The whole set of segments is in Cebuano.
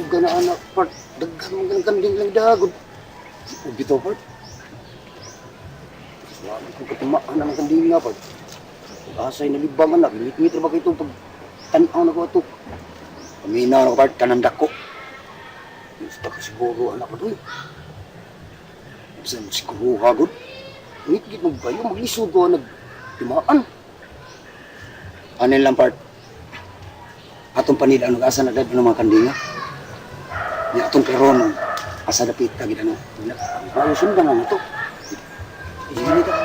Ka na anak, part. Daghan mo ganang kanding lang dagod. O bitaw, part. Wala man kong katimaan ang kanding nga, part. Asay na libang anak, ngit-ngit ra ba kayo pag tanaw na ko ato. Paminaw na ko, part, kanang dako. Gusto ka siguro, anak ko, uy. Bisan siguro hagod. Ngit-ngit mo kayo, maglisod ko nagtimaan. Ano lang, part? Atong panid ano asa na dad ng mga kandinga. Ni atong klaronon asa dapit ka gid ano. Ayo sundan na to. Ini ta.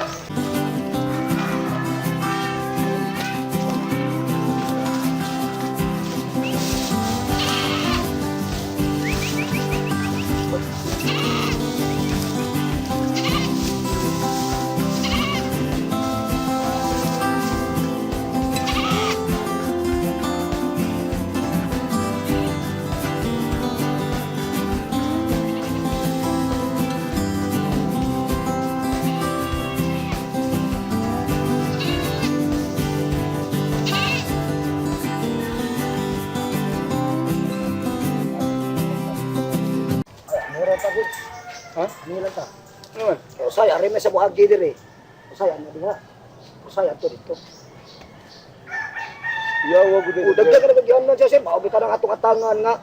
Mura pa gud. Ha? Ano lang ta? Ano man? Usay, ari may sa buhagi diri. Usay, ano diha? Usay, ato dito. Yawa gud. O, dagdag ka na kag siya, sir. Maobi ka ng atong atangan nga.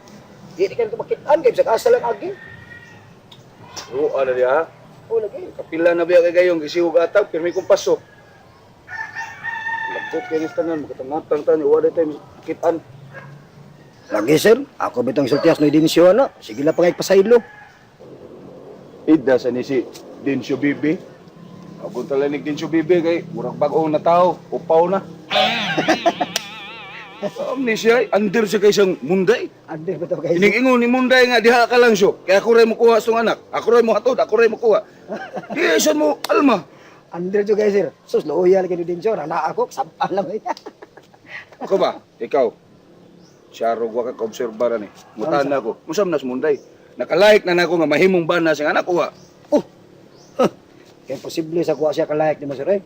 Di di ka na makitaan kay bisag asa lang agi. Oo, ano diha? O, lagi. Kapila na biya kay gayong gisihog atag, pirmi kong pasok. Lagkot kay nis tanan, makatangatang tan, wala tayo kitan. Lagi, sir. Ako bitong isultias no idinsyo na. Sige lang pangay pasaylo. Ida sa ni si Densyo Bibi. Ako talanig Densyo Bibi kay murag bag-ong na tao, upaw na. Ni siya, under siya kay siyang Munday. Ande ba to kay? Ining-ingon ni Munday nga diha ka lang siya. Kaya ako ray mo kuha sa anak. Ako ray mo hatod, ako ray mo kuha. Di siya mo alma. Under jud kay sir. Sus loyal kay dinsyo na ako sabaan lang. Ako ba? Ikaw. Siya rog wa ka kaobserba ra ni. Mutan na ako. Musam nas Munday. Nakalike na nako nga mahimong bana siyang anak ko. Oh. Huh. Kay posible sa kuha siya kalayek ni mo sir eh.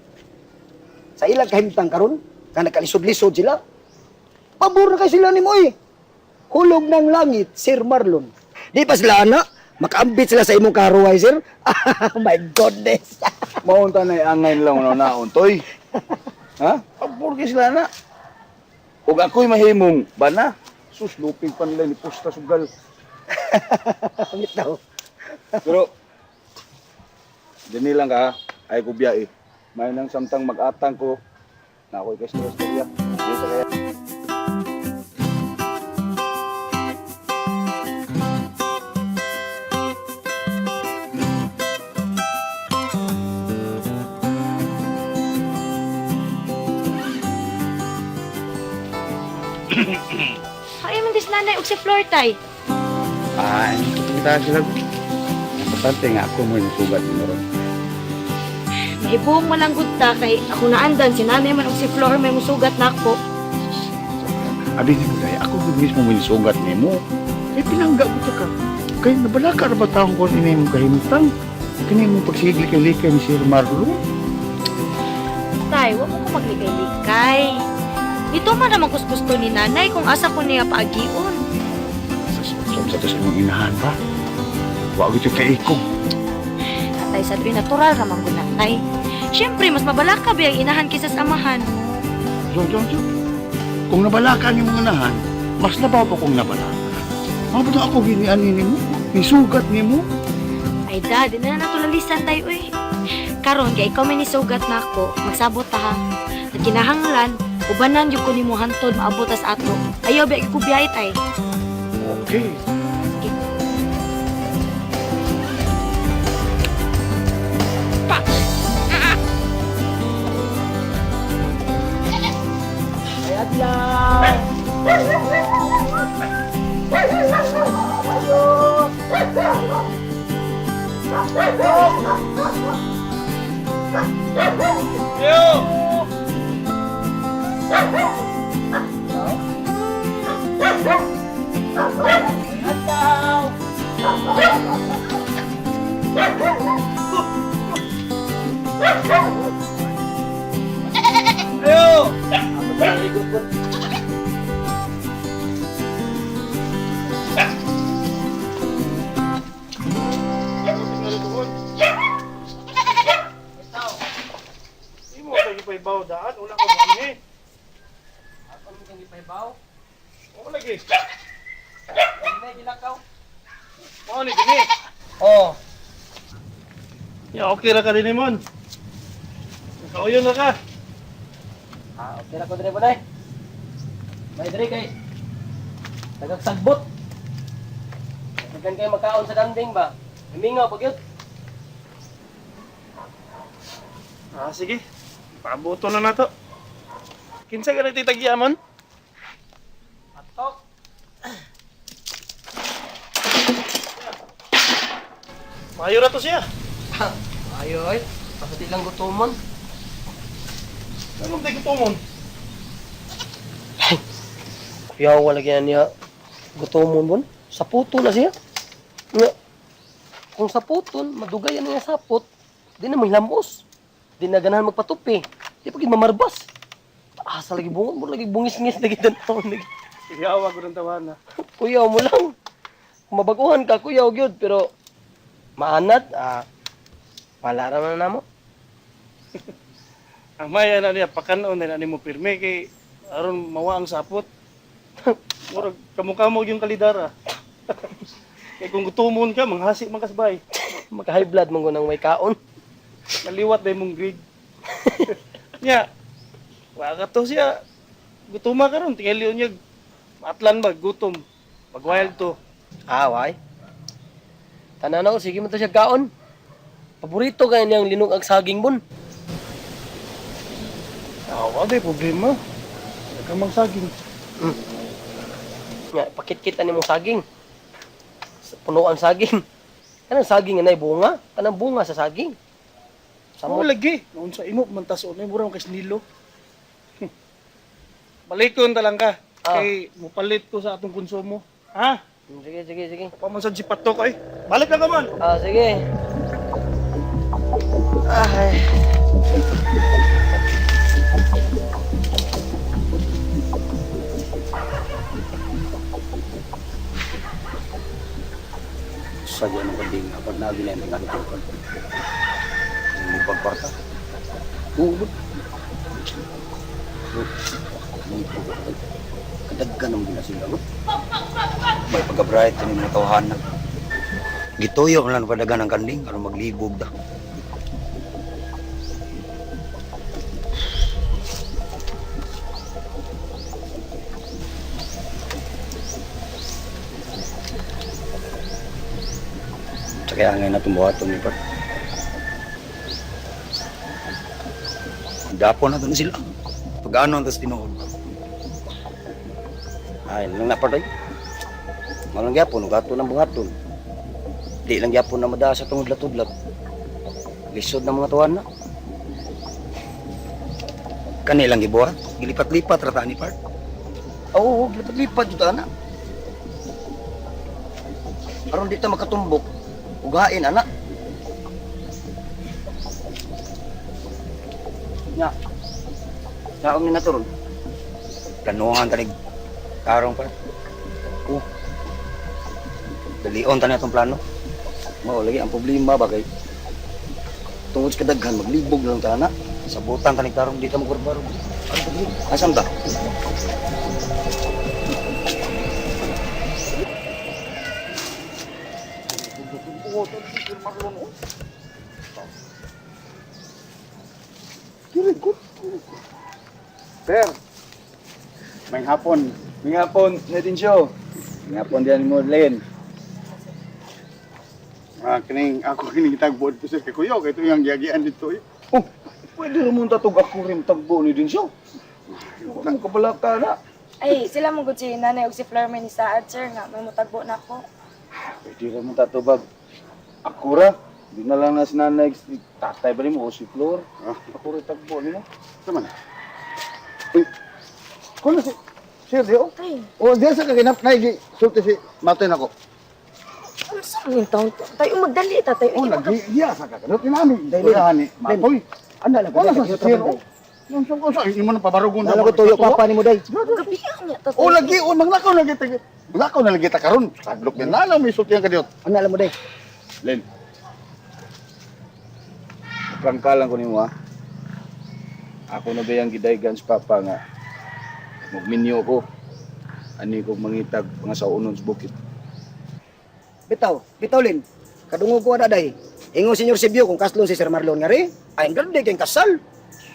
Sa ilang kahimtang karon, ka nagkalisod-lisod sila. Pabor na kay sila nimo eh. Hulog ng langit, Sir Marlon. Di pa sila ana, makaambit sila sa imong karuway, sir. Oh my goodness. Maunta na angay lang na naon toy. Ha? Pabor kay sila na. Ug ako'y mahimong bana. Sus, lupig pa nila ni Pusta Sugal. Bitaw. Pero, dini lang ka ha. Ay ko biyahe. May nang samtang mag-atang ko. Na ako'y kay stress kaya. Di sa kaya. Ay, man dis nanay og si Flor tay. Ah, kita sila. Importante nga ako mo yung sugat mo ron. Mahibong malanggod ta kay ako naandan si nanay man og si Flor may musugat nako. Abi ni mo dahil, ako gud mismo mo sugat nimo. Kay pinangga ko ta ka. Kay nabalaka ra ba taong kon ini mo kahimtang? Kini mo pagsigli-likay ni Sir Marlon. Tay, wa mo ko maglikay-likay. Ito man naman gusto ni nanay kung asa ko niya paagion. Sa sa to sa imong inahan ba? Wa gyud kay ikog. Atay sa tuwi natural ra man gud nay. Siyempre, mas mabalaka ba ang inahan kaysa sa amahan. So, so, so. Kung nabalaka ang imong inahan, mas labaw pa kung nabalaka. Mao ba ako ginian nimo? Nisugat nimo? Ay da, di na natulalisan tayo uy. Karon kay ikaw may nisugat nako, magsabot ta ha. At kinahanglan, ubanan jud ko nimo hantod maabot tas ato. Ayaw ba ko biyahe tay. Okay. Sige. Ay, adlaw. Ayo! gipaybaw daan, una ka mo eh. Ako mo kang gipaybaw. Oo lagi. Hindi gilakaw. Mao ni kini. Oh, Ya okay ra ka din mon. Kauyon na ka. ah, okay ra ko dire bonay. May dire kay tagag sagbot. Daghan kayo magkaon sa danding ba? Mingaw pag yun. Ah, sige. Pabuto na nato. Kinsa ka nagtitagya mon? Atok. Maayo ra to siya. Ayo ay, basta di lang gutomon. Anong di gutomon? Kuya, wala gyud niya gutomon bon. Sa puto na siya. Nga, kung sa puton, madugay na niya sapot, di na mahilamos. Di na ganahan magpatupi. Di pa gid mamarbas. Asa lagi bungon mo lagi bungis-ngis lagi tan-awon lagi. Iyawa ko ng tawana. Kuyaw mo lang. Kung mabaguhan ka, kuyaw gyud pero maanad ah wala ra man namo. Ang maya na niya pakanon na nimo pirmi kay aron mawa ang sapot. Murag kamukha mo yung kalidara. Kay kung gutomon ka, manghasi man kasbay. Maka high blood man nang may kaon. Naliwat na imong grade. Nya, wa ka to siya. Gutuma ka ron, tingali niya. Atlan ba, gutom. Pag wild to. Ah, why? Tanan ako, sige mo to siya kaon. Paborito kay niyang linog ang saging bon. Ah, wa day problema. Nagkamang saging. Nga, pakitkit ani mong saging. Punuan saging. Kanang saging nga nay bunga, kanang bunga sa saging. Samo Samot. lagi. Noon sa imo man tas unay mura man kay nilo. Balikon ta lang ka. Ah. Kay mupalit ko sa atong konsumo. Ha? Sige, sige, sige. Paman sa jipatok ay. Balik lang ka man. Ah, sige. Ay. Sadya ng kanding nga pag naagi na yung tingalo ko. Hindi pagkwarta. Oo. Kadaggan ang gina sila. May pagka-bright ni mga tawhanan. Gituyo lang padagan ang kanding aron maglibog da. Sa kaya ngay na tumbuhaton ni Bart. Dapon na to na sila. Pag-ano ang tas tinuod. Ay, lang na partoy. Malang gyapon, ugato ng buhaton. Di lang gyapon na madaa sa tungudlat-tudlat. Lisod ng mga tuwan na. Kanilang gibuhat, gilipat-lipat ra ta ni Part. Oo, gilipat-lipat jud ana. Aron di ta makatumbok, ugain ana. Nya. Saon ni naturon? Planuhan tanig tarong pa. Oh. Dalion tani atong plano. Mao lagi ang problema ba kay tungod sa kadaghan maglibog lang ta ana. Sabutan tanig tarong di ta magbarbarog. Ano ba dili? Asam ta? Sir, may hapon. May hapon, Nadine Show. May hapon diyan mo, Len. Ah, kining ako kining tagbuod ko sir kay kuyo kay ito yung giyagian dito eh. Oh, pwede rin mong tatog ako rin tagbo ni din siya. Huwag mo kabalaka na. Ay, sila mo gud si nanay og si Flor may nisaad sir nga may mutagbo na ako. Pwede rin mong tatubag. Ako ra. Di na lang na si nanay, si tatay ba ni mo o si Flor. Ah. Ako rin tagbo ni mo. Sama na. Uy. Kuno si Sir Dio. Ay, Oh, diyan sa kaginap na igi sulti si Martin ako. unsa man taon to? Tayo magdali ta tayo. Oh, lagi iya sa kakanot ni mami. Dili ni Matoy. Ana lang Wala sa si Sir. oh. Yung sungko sa imo nang pabarugon Nala ko tuyo papa ni mo day. Gabi niya ta. Oh, lagi oh maglakaw lagi ta. Maglakaw na lagi ta karon. Sadlok din na lang may sulti ang kadiot. Ana lang mo day. Len. Prangka lang ko ni mo ha. Ako na ba yung gidaygan sa papa nga magminyo ko. Ani ko mangitag mga sa unon sa bukid. Bitaw, bitaw Lin. Kadungog ko ana day. Ingon Senyor Sibyo kung kaslon si Sir Marlon nga ri. Ay, ang grande kayong kasal.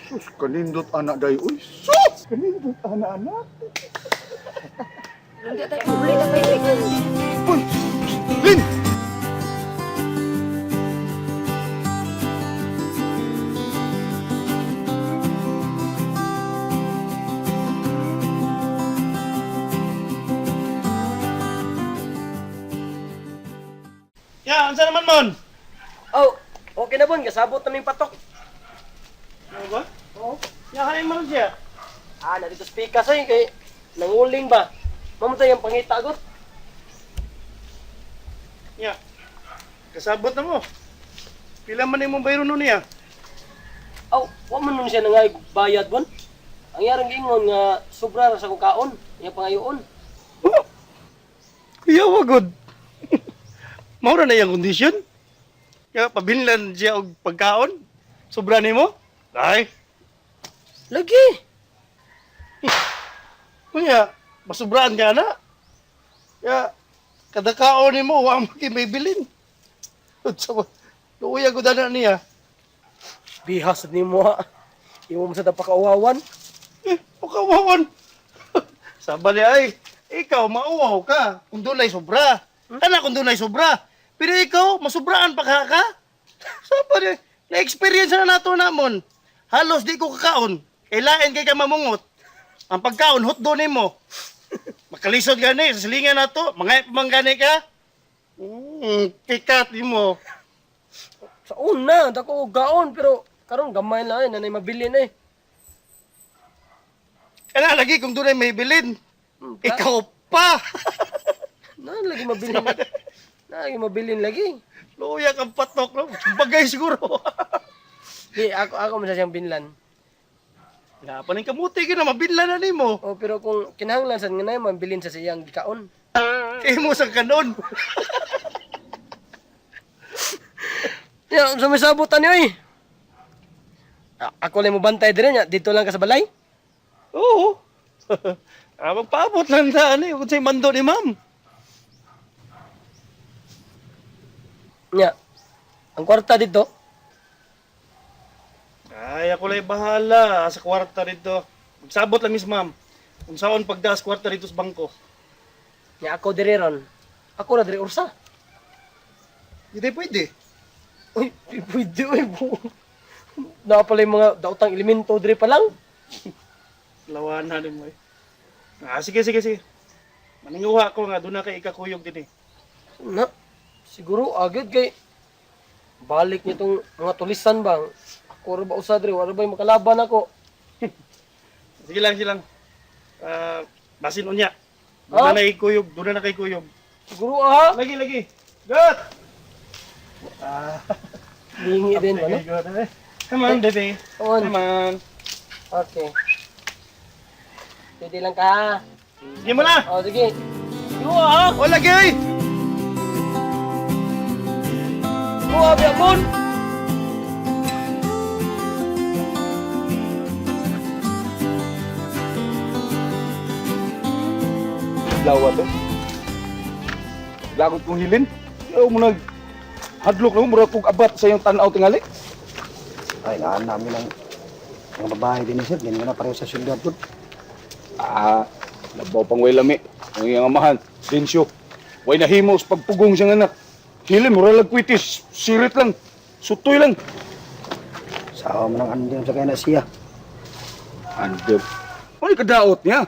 Sus, kanindot anak day. Uy, sus! Kanindot anak anak. Hindi tayo, uli na tayo. Uy, Lin! Ya, unsa naman mon? Oh, okay na bon, kasabot na ming patok. Ano ba? Oo. Ya, hain man siya. Ah, narito speaker sa'yo kay nanguling ba? Mamatay ang pangita got. Ya. Kasabot na mo. Pila man imong bayro nun niya? Aw, wa man nun siya nangay bayad bon. Ang yarang giingon nga sobra ra sa kong kaon, iya pangayoon. Oh. Kuya, wagod. Maura na iyang kondisyon. Kaya pabinlan siya og pagkaon. Sobra nimo? Ay, Lagi. kuya, masubraan ka na. Kaya, kada kaon nimo, wa mo kay may bilin. Luya ko na niya. Bihas nimo ha. Imo mo sa napakauwawan. Eh, pakawawan. Sabi niya, ay, ikaw, mauwaw ka. Kung dunay sobra. Kana kung dunay sobra. Pero ikaw, masubraan pa ka ka. Sabi niya, na-experience na nato namon. Halos di ko kakaon. Kailain kay ka mamungot. Ang pagkaon, hotdo nimo. Makalisod gani, sa silingan nato, mga manggani ka. Kikat nimo. Sa una, dako og gaon pero karon gamay lang eh, nanay mabili na eh. Kana lagi kung dunay may bilin. Hmm, Ikaw pa. Na lagi mabilin. Na lagi mabilin lagi. Luya kang patok. No? Bagay siguro. Di ako ako man sa siyang binlan. Wala pa ning kamuti ka na, mabinla na nimo. Oh, pero kung kinahanglan sad nga nay mabilin sa siyang gikaon. Kay mo sa kanon. Ya, sa may sabot ani oy. Ako lang mo bantay dire nya, dito lang ka sa balay. Oo. Magpaabot lang ta ani kung sa'y mando ni ma'am. Nya. Ang kwarta dito, Ay, ako lang bahala sa kwarta dito. Magsabot lang miss ma'am. Kung saon pagdaas kwarta dito sa bangko. nya ako dire ron. Ako ra dire ursa. Hindi pwede. Uy, di pwede oy. Na pala yung mga daotang elemento dire pa lang. Lawan na nimo eh. Sige, sige, sige. Maninguha ko nga, doon na kay ikakuyog din eh. Na, siguro agad kay balik nitong mga tulisan bang. Ako ra ba usa dire, wala ba yung makalaban ako. Sige lang, sige lang. Basin unya. Doon Ah? na kay kuyog, doon na kay kuyog. Siguro ah. Lagi, lagi. Good! Lingi din ano? Okay, good. Eh. Come on, baby. Come on. Come on. Okay. Pwede lang ka ha. Sige mo na! Oh, sige. Siguro ah. O lagi! Siguro ah, biyabon. Lawa to. Lagot kong hilin. Ayaw mo nag hadlok na mo, murag kong abat sa iyong tanaw tingali. Ay, naan namin ang mga babae din sir. Ganyan na pareho sa syudad ko. Ah, labaw pang way lami. Ang iyang amahan, Densyo. Way nahimo sa pagpugong siyang anak. Hilin, murag lang kwitis. Sirit lang. Sutoy lang. Sa mo nang andyan sa kaya na siya. Andep. Ano kadaot niya?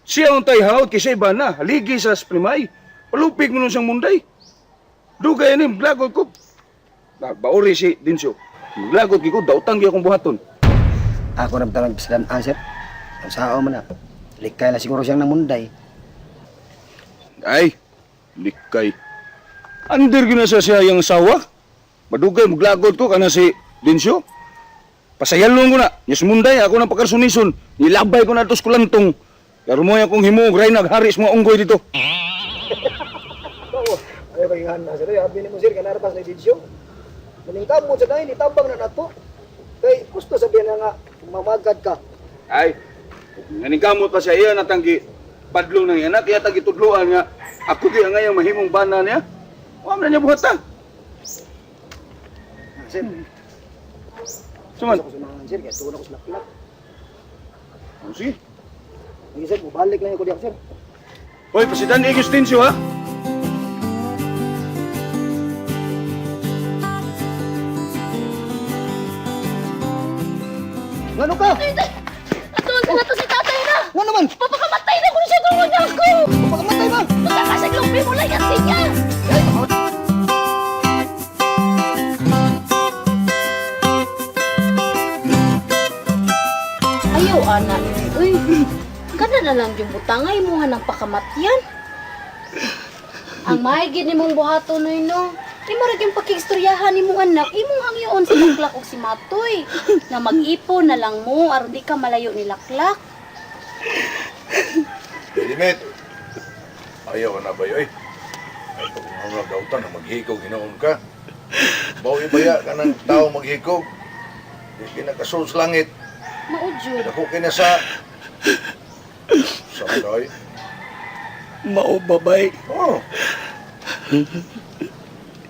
Siya ang tayhaot kaysa iba na. Haligi sa sprimay. Palupig mo nun siyang munday. Dugay ni, maglagot ko. Ah, bauri si Densyo. Maglagot ko, dautang gyud akong buhaton. Ako na talang silan sir. Ang sao man na. Likay na siguro siyang namunday. Ay, likay. Under gyud na sa siya yung asawa. Madugay, maglagot ko kana si Densyo. Pasayalon ko na. Nyas munday, ako na pagkarsunison. Nilabay ko na ito sa kulantong. Karo mo akong himuog, ray nagharis mga unggoy dito. Oo. Ay, pagingan na sir. Abi ni mo sir, kanarpas na video. Maningkamot sa dahil, itabang na nato. Kay gusto sabihin na nga, Mamagad ka. Ay, naningkamot pa siya iya natanggi padlong ng anak, iya tanggi tudloan nga ako gyud ang ngayong mahimong bana niya. Wa man na niya buhata. Sir, Suman. gusto ko sumangan, sir. Kaya tuon ako sa laklak. Oh, sige. Sige, sir, mubalik lang ako diyan, sir. Hoy, Presidente Agustincio ha. Ngano ka? Atuon sa nato si tatay na! Ngano man? Papakamatay na kung siya tungod ako! Pakamatay ba? Magkakasaglupi mo lang yan siya! Ayaw, ana. Uy, kana na lang yung butangay mo ng pakamatyan. Ang maigid ni mong buhaton noy no. Imo ra gyud pakigstoryahan ni mong anak, imong hangyoon si Laklak og si Matoy. Na mag-ipon na lang mo aron di ka malayo ni Laklak. Limit. Ayaw ka na ba yoy? Ay, pag mga dautan na maghikaw, ginoon ka. Bawi baya ka ng tao maghikaw. Di kinakasul sa langit. Mao jud. Dako kina sa... Sa day. Mao babay. Oo.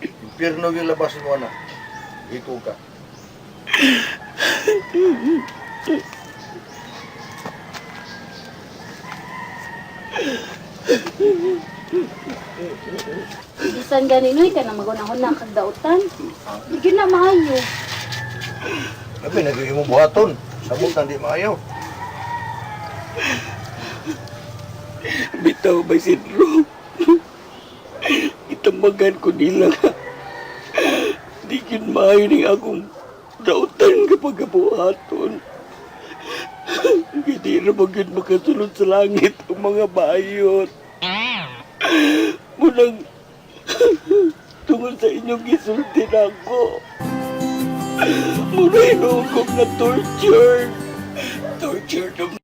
Impyerno yung labas mo na. Hikaw ka. Bisan gani noy ka na magunahon kag dautan. Di gyud na maayo. Labi, nagiging mo buhaton. Sabot na di maayaw. Bitaw ba Sidro? Itambagan ko nila nga. Di gyud maayo ning akong dautan kapag kabuhaton. Hindi na ba gyud makasulod sa langit ang mga bayot. Munang tungod sa inyong gisulti nako. Muna hinuong na torture. Torture na